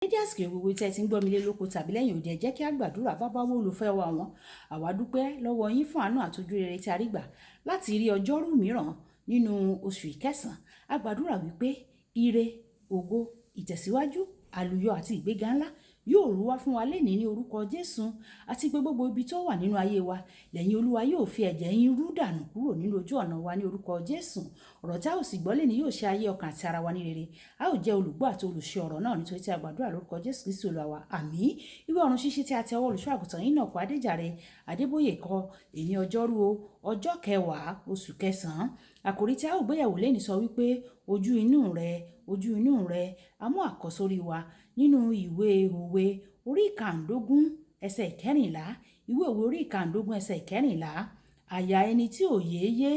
Dédé àsìkò gbogbo tí ẹ ti ń gbọ́ mi lé lóko tàbí lẹ́yìn òde, ẹ jẹ́ kí a gbàdúrà. Bàbá wa, olùfẹ́ wa wọn. Àwa dúpẹ́ lọ́wọ́ yín fún àánú àti ojú rere tí a rí gbà láti rí ọjọ́rú mìíràn nínú oṣù ìkẹsàn. A gbàdúrà wípé ire, ògo, ìtẹ̀síwájú, àlùyọ àti ìgbéga ńlá yóò rú wá fún wa lénìí ní orúkọ Jésù, àti pé gbogbo ibi tó wà nínú ayé wa lẹ́yìn Olúwa yóò fi ẹ̀jẹ̀ yín rú dànù kúrò nínú ojú ọ̀nà wa ní orúkọ Jésù. Ọ̀rọ̀ tí a ó sì gbọ́ lénìí yóò ṣe ayé, ọkàn àti ara wa ní rere. A ó jẹ́ olùgbọ́ àti olùṣe ọ̀rọ̀ náà, nítorí tí a gbàdúrà lórúkọ Jésù Kristi Olúwa wa. Àmín. Ìwé ọ̀run ṣíṣí tí a tẹ ọwọ́ olùṣọ́ àgùntàn yín náà kọ, Adéjàre Adébóyè kọ, èní ọjọ́rú o, ọjọ́ kẹwàá oṣù kẹsàn-án. Àkòrí tí a ó gbéyẹ̀wò lénìí sọ wípé ojú inú rẹ, ojú inú rẹ. A mú àkọ́sórí wa nínú ìwé Òwe orí ìkàndógún ẹsẹ̀ ìkẹrìnlá. Ìwé Òwe orí ìkàndógún ẹsẹ̀ ìkẹrìnlá. Àyà ẹni tí òye yé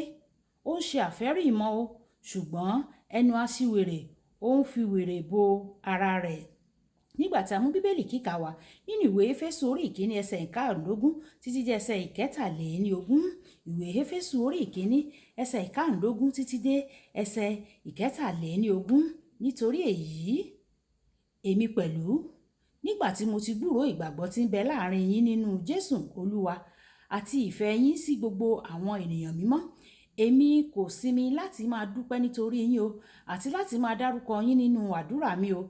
ó ń ṣe àfẹ́rí ìmọ̀ o, ṣùgbọ́n ẹnu aṣiwèrè ó ń fi wèrè bo ara rẹ̀. Nígbà tí a mú Bíbélì kíkà wá nínú ìwé Éfésù orí ìkíní ẹsẹ̀ ìkarùndógún títí dé ẹsẹ̀ ìkẹtàléníogún. Ìwé Éfésù orí ìkíní ẹsẹ̀ ìkarùndógún títí dé ẹsẹ̀ ìkẹtàléníogún. Nítorí èyí, èmi pẹ̀lú, nígbà tí mo ti gbúròó ìgbàgbọ́ tí ń bẹ láàrin yín nínú Jésù Olúwa àti ìfẹ́ yín sí gbogbo àwọn ènìyàn mímọ́, èmi kò sinmi láti máa dúpẹ́ nítorí yín o, àti láti máa dárúkọ yín nínú àdúrà mi o,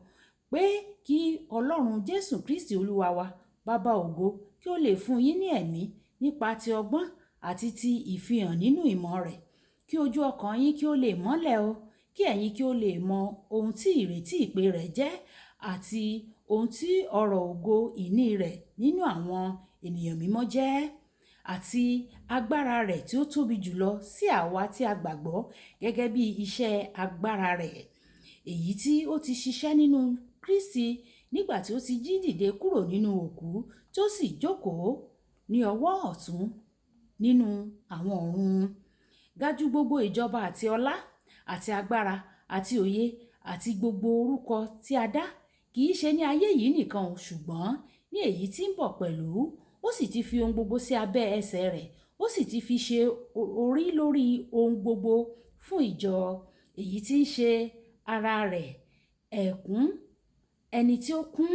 pé kí Ọlọ́run Jésù Kristi Olúwa wa, Baba ògo, kí ó lè fún yín ní ẹ̀mí nípa ti ọgbọ́n àti ti ìfihàn nínú ìmọ̀ rẹ̀, kí ojú ọkàn yín kí ó lè mọ́lẹ̀ o, kí ẹ̀yin kí ó lè mọ ohun tí ìrètí ìpè rẹ̀ jẹ́, àti ohun tí ọrọ̀ ògo ìní rẹ̀ nínú àwọn ènìyàn mímọ́ jẹ́, àti agbára rẹ̀ tí ó tóbi jùlọ sí àwa tí a gbàgbọ́ gẹ́gẹ́ bí iṣẹ́ agbára rẹ̀, èyí tí ó ti ṣiṣẹ́ nínú Kristi nígbà tí ó ti jí dìde kúrò nínú òkú, tí ó sì jókòó ní ọwọ́ ọ̀tún nínú àwọn ọ̀run. Ga ju gbogbo ìjọba àti ọlá àti agbára àti òye àti gbogbo orúkọ tí a dá, kì í ṣe ní ayé yìí nìkan o, ṣùgbọ́n ní èyí tí ń bọ̀ pẹ̀lú. Ó sì ti fi ohun gbogbo sí abẹ́ ẹsẹ̀ rẹ̀, ó sì ti fi ṣe orí lórí ohun gbogbo fún ìjọ, èyí tí ń ṣe ara rẹ̀, ẹ̀kún ẹni tí ó kún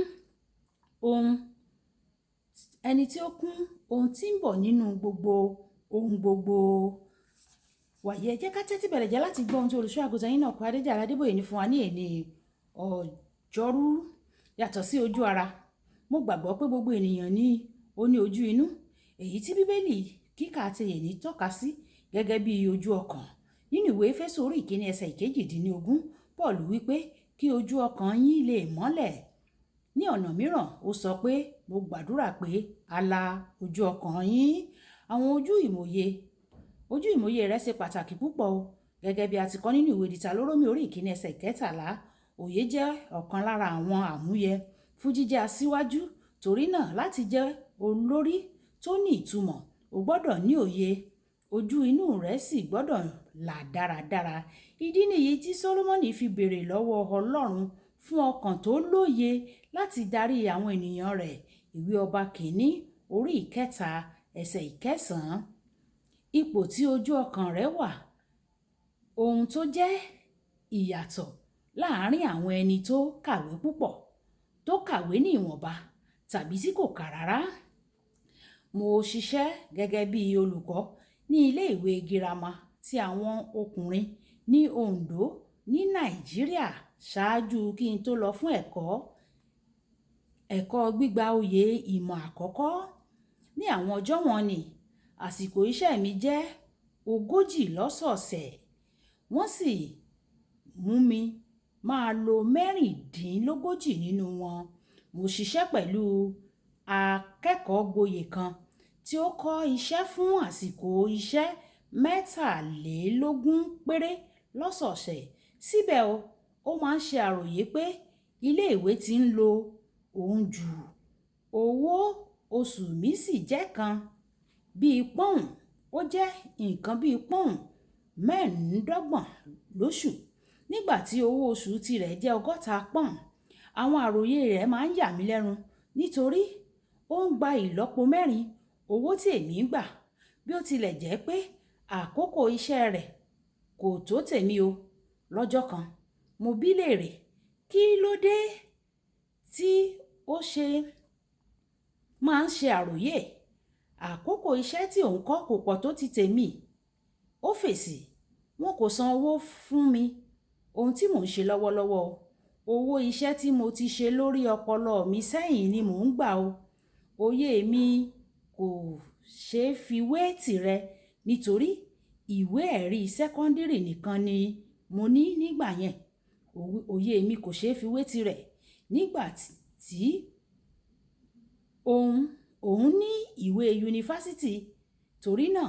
ohun, ẹni tí ó kún ohun tí ń bọ̀ nínú gbogbo ohun gbogbo. Wàyí, ẹ jẹ́ ká tẹ́tí bẹ̀rẹ̀ jẹ́ láti gbọ́ ohun tí olùṣọ́ àgùntàn yín náà kọ, Adéjàre Adébóyè ní fún wa ní èní ọjọ́rú. Yàtọ̀ sí ojú ara, mo gbàgbọ́ pé gbogbo ènìyàn ní ó ní ojú inú, èyí tí Bíbélì kíkà àti èní tọ́ka sí gẹ́gẹ́ bí ojú ọkàn. Nínú ìwé Éfésù orí ìkíní ẹsẹ̀ ìkejìdínlógún, Paul wípé kí ojú ọkàn yín lè mọ́lẹ̀. Ní ọ̀nà mìíràn, ó sọ pé mo gbàdúrà pé a la ojú ọkàn yín. Àwọn ojú ìmòye, ojú ìmòye rẹ̀ ṣe pàtàkì púpọ̀ o. Gẹ́gẹ́ bí a ti kọ́ nínú ìwé Dìtàlórómì orí ìkíní ẹsẹ̀ ìkẹtàlá, òye jẹ́ ọ̀kan lára àwọn àmúyẹ fún jíjẹ́ asíwájú. Torí náà, láti jẹ́ olórí tó ní ìtumọ̀, o gbọ́dọ̀ ní òye, ojú inú rẹ sì gbọ́dọ̀ là dáradára. Ìdí nìyí tí Sólómọ́nì fi béèrè lọ́wọ́ Ọlọ́run fún ọkàn tó lóye láti darí àwọn ènìyàn rẹ̀. Ìwé Ọba kìíní orí ìkẹta ẹsẹ̀ ìkẹsàn-án. Ipò tí ojú ọkàn rẹ wà, ohun tó jẹ́ ìyàtọ̀ láàárín àwọn ẹni tó kàwé púpọ̀, tó kàwé ní ìwọ̀nba tàbí tí kò kà rárá. Mo ṣiṣẹ́ gẹ́gẹ́ bí olùkọ́ ní ilé ìwé girama ti àwọn ọkùnrin ní Ondo ní Nàìjíríà ṣáájú kí n tó lọ fún ẹ̀kọ́ gbígba oyè ìmọ̀ àkọ́kọ́. Ní àwọn ọjọ́ wọ̀nyí, àsìkò iṣẹ́ mi jẹ́ 40 lọ́sọ̀ọ̀sẹ̀, wọ́n sì mú mi máa lo 36 nínú wọn. Mo ṣiṣẹ́ pẹ̀lú akẹ́kọ̀ọ́ gboyè kan tí ó kọ́ iṣẹ́ fún àsìkò iṣẹ́ 23 péré lọ́sọ̀ọ̀sẹ̀. Síbẹ̀ o, ó máa ń ṣe àròyé pé ilé ìwé tí ń lo òun jù. Owó oṣù mi sì jẹ́ kan bí pọ́ùn, ó jẹ́ nǹkan bí pọ́ùn 25 lóṣù, nígbà tí owó oṣù tirẹ̀ jẹ́ 60 pọ́ùn. Àwọn àròyé rẹ̀ máa ń yà mí lẹ́nu nítorí ó ń gba ìlọ́po mẹ́rin owó tí èmi ń gbà, bí ó tilẹ̀ jẹ́ pé àkókò iṣẹ́ rẹ̀ kò tó tèmi o. Lọ́jọ́ kan, mo bí léèrè, kí ló dé tí Ó ṣe máa ń ṣe àròyé. Àkókò iṣẹ́ tí òun kọ́ kò pọ̀ tó ti tèmi. Ó fèsì, wọn kò san owó fún mi ohun tí mò ń ṣe lọ́wọ́lọ́wọ́ o. Owó iṣẹ́ tí mo ti ṣe lórí ọpọlọ mi sẹ́yìn ni mò ń gbà o. Òye mi kò ṣe é fi wé tìrẹ nítorí ìwé ẹ̀rí sẹ́kọ́ńdìrì nìkan ni mo ní nígbà yẹn. Òye mi kò ṣe é fi wé tirẹ̀ nígbà tí òun ní ìwé yunifásítì. Torí náà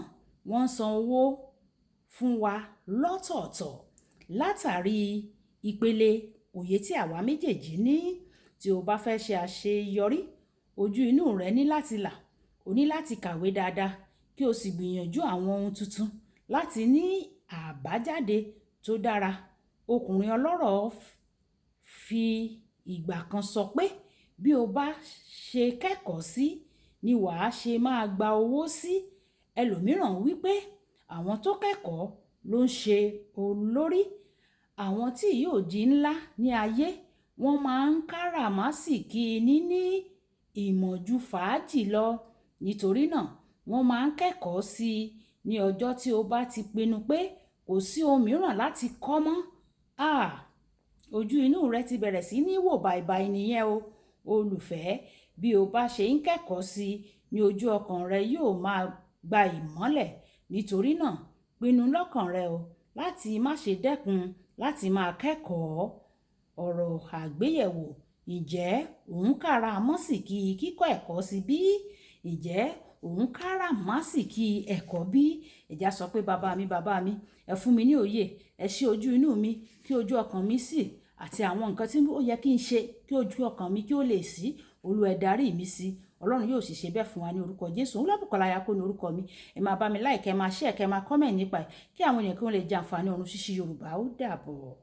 wọ́n ń san owó fún wa lọ́tọ̀ọ̀tọ̀ látàrí ìpele òye tí àwa méjèèjì ní. Tí o bá fẹ́ ṣe àṣeyọrí, ojú inú rẹ ní láti là. O ní láti kàwé dáadáa kí o sì gbìyànjú àwọn ohun tuntun láti ní àbájáde tó dára. Ọkùnrin ọlọ́rọ̀ fi ìgbà kan sọ pé bí o bá ṣe kẹ́kọ̀ọ́ sí ni wà á ṣe máa gba owó sí. Ẹlòmíràn wí pé àwọn tó kẹ́kọ̀ọ́ ló ń ṣe olórí. Àwọn tí yóò di ńlá ní ayé, wọ́n máa ń káràmásìkí níní ìmọ̀ ju fàájì lọ. Nítorí náà wọ́n máa ń kẹ́kọ̀ọ́ sí i. Ní ọjọ́ tí o bá ti pinnu pé kò sí ohun mìíràn láti kọ́ mọ́, àh! Ojú inú rẹ ti bẹ̀rẹ̀ sí ní wò bàìbàì nìyẹn o. Olùfẹ́, bí o bá ṣe ń kẹ́kọ̀ọ́ sí i ní ojú ọkàn rẹ yóò máa gba ìmọ́lẹ̀. Nítorí náà pinnu lọ́kàn rẹ o láti má ṣe dẹ́kun láti máa kẹ́kọ̀ọ́. Ọ̀rọ̀ àgbéyẹ̀wò. Ǹjẹ́ òun káràmásìkí kíkọ́ ẹ̀kọ́ sí bí? Ǹjẹ́ òun káràmásìkí ẹ̀kọ́ bí? Ẹ jẹ́ á sọ pé bàbá mi, bàbá mi, ẹ fún mi ní òye, ẹ ṣí ojú inú mi kí ojú ọkàn mi sì àti àwọn nǹkan tí ó yẹ kí n ṣe kí ojú ọkàn mi kí ó lè ṣí. Olúwa ẹ darí mi sí. Ọlọ́run yóò sì ṣe bẹ́ẹ̀ fún wa ní orúkọ Jésù. Olúwabùkọ́lá Ayako ní orúkọ mi. Ẹ máa bá mi like, ẹ máa share, kẹ máa comment nípa ẹ̀ kí àwọn ènìyàn kí wọ́n lè jẹ àǹfààní ọ̀run ṣíṣí Yorùbá. Ó dàbọ̀.